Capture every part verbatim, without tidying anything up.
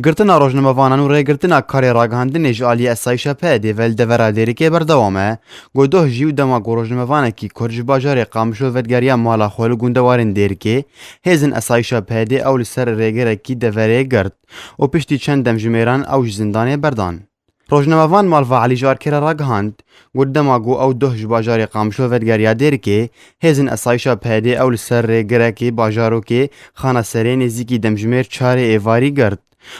Girtina rojnamevanan û rêgirtina karê ragihandinê ji aliyê esayîşa P Y D'ê ve li devera Dêrikê berdewam e, ku doh jî û dema ku rojnamevanekî Kurd ji bajarê Qamişlo vedigeriya mala xwe li gundewarên Dêrikê, hêzên esayîşa P Y D'ê ew li ser rêgerekî deverê girt û piştî çend demjimêran ew ji zindanê berdan. Rojnamevan Malva Elî ji Arkê re ragihand, got dema ku ew doh ji bajarê Qamişlo vedigeriya Dêrikê, hêzên esayîşa P Y D'ê ew li ser rêgerekê bajarokê Xana Serê nêzîkî demjimêr çarê êvarî girt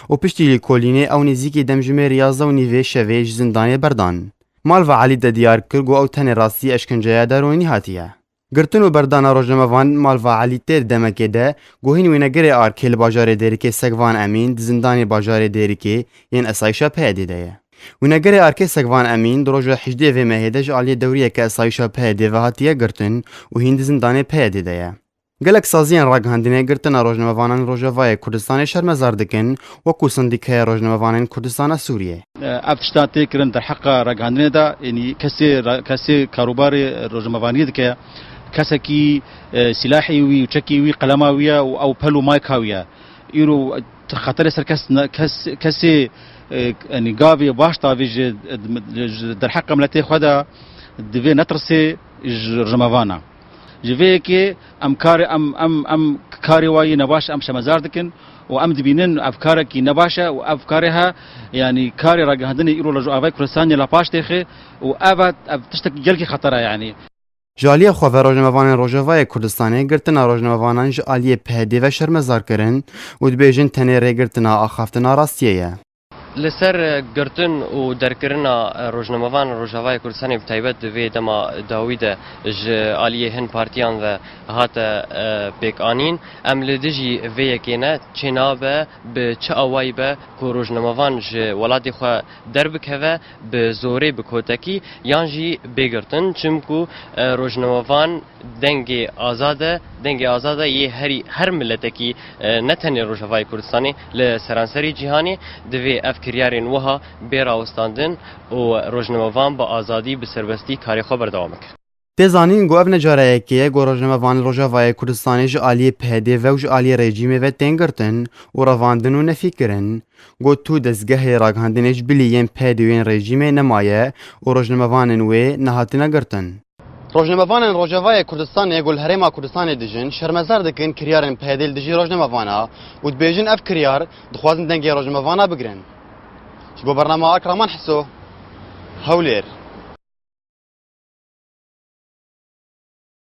û piştî lêkolînê ew nêzîkî demjimêr yazdeh û nîvê şevê ji zindanê berdan. Malva Elî de diyar kir ku ew tenê rastî eşkenceya deronî hatiye. Girtin û berdana rojnamevan Malva Elî tê di demekê de ku hîn wênegerê Arkê li bajarê Dêrikê Sekvan Emîn di zindanê bajarê Dêrikê yên esayîşa P Y D'ê de ye. Wênegerê Arkê Sekvan Emîn di roja hejdê vê mehê de ji aliyê dewriyeke esayîşa P Y D'ê ve hatiye girtin û hîn di zindanê P Y D'ê de ye. Gelek saziyên ragihandinê girtina rojnamevanan Rojavayê Kurdistanê şermezar dikin, wekû Sendîkaya Rojnamevanên Kurdistana Sûriyê. Ev tişta tê kirin derheqa ragihandinê de, yanî kesê ra-, kesê karûbarê rojnamevaniyê dike, kesekî, e, silahê wî û çekê wî, qelema wî ye û ew pel û mayka wî ye. Îro xeterê ser kes ne, kes, kesê, e, yanî gavê baş tavî ji, ji derheqa miletê xwe de divê netirsê ji rojnamevana. Ji vê yekê em karê, em, em, em karê wa yê nebaş em şemezar dikin û em dibînin ev karekî nebaş e û ev karê he, yanî karê ragihandinê îro li Rojavayê Kurdistanê li paş têxe û ev e, ev tiştekî gelkî xeter e yanî. Ji aliyê xwe ve rojnamevanên Rojavayê Kurdistanê girtina rojnamevanan ji aliyê P Y D'ê ve şermezar kirin û dibêjin tenê rêgirtina axaftina rastiyê ye. Li ser girtin û derkirina rojnamevan Rojavayê Kurdistanê bi taybet di vê dema dawî de ji aliyê hin partiyan ve hate, e, pêkanîn. Em li dijî vê yekê ne, çênabe bi çi awayî be ku rojnamevan ji welatê xwe derbikeve, bi zorê, bi kotekî yan jî bê girtin. Çimku, e, rojnamevan dengê azad e, dengê azad e yê herî, her miletekî, e, ne tenê Rojavayê Kurdistanê, li seranserî cîhanê divê ev kiryarên wiha bê rawestandin û rojnamevan bi azadî, bi serbestî karê xwe berdewam bikin. Tê zanîn ku ev ne cara yekê ye ku rojnamevan li Rojavayê Kurdistanê ji aliyê P Y D'ê ve û ji aliyê rejîmê ve tên girtin û revandin û nefî kirin. Got tu dezgehê ragihandinê ji bilî yên P Y D'ê û yên rejîmê nemaye û rojnamevanên wê nehatine girtin. Rojnamevanên Rojavayê Kurdistanê ku li Herêma Kurdistanê dijin, şermezar dikin kiryarên P Y D'ê li dijî rojnamevana û dibêjin ev kiryar dixwazin dengê rojnamevana bigirin. Ji bo bernama Akraman Hiso, Hewlêr.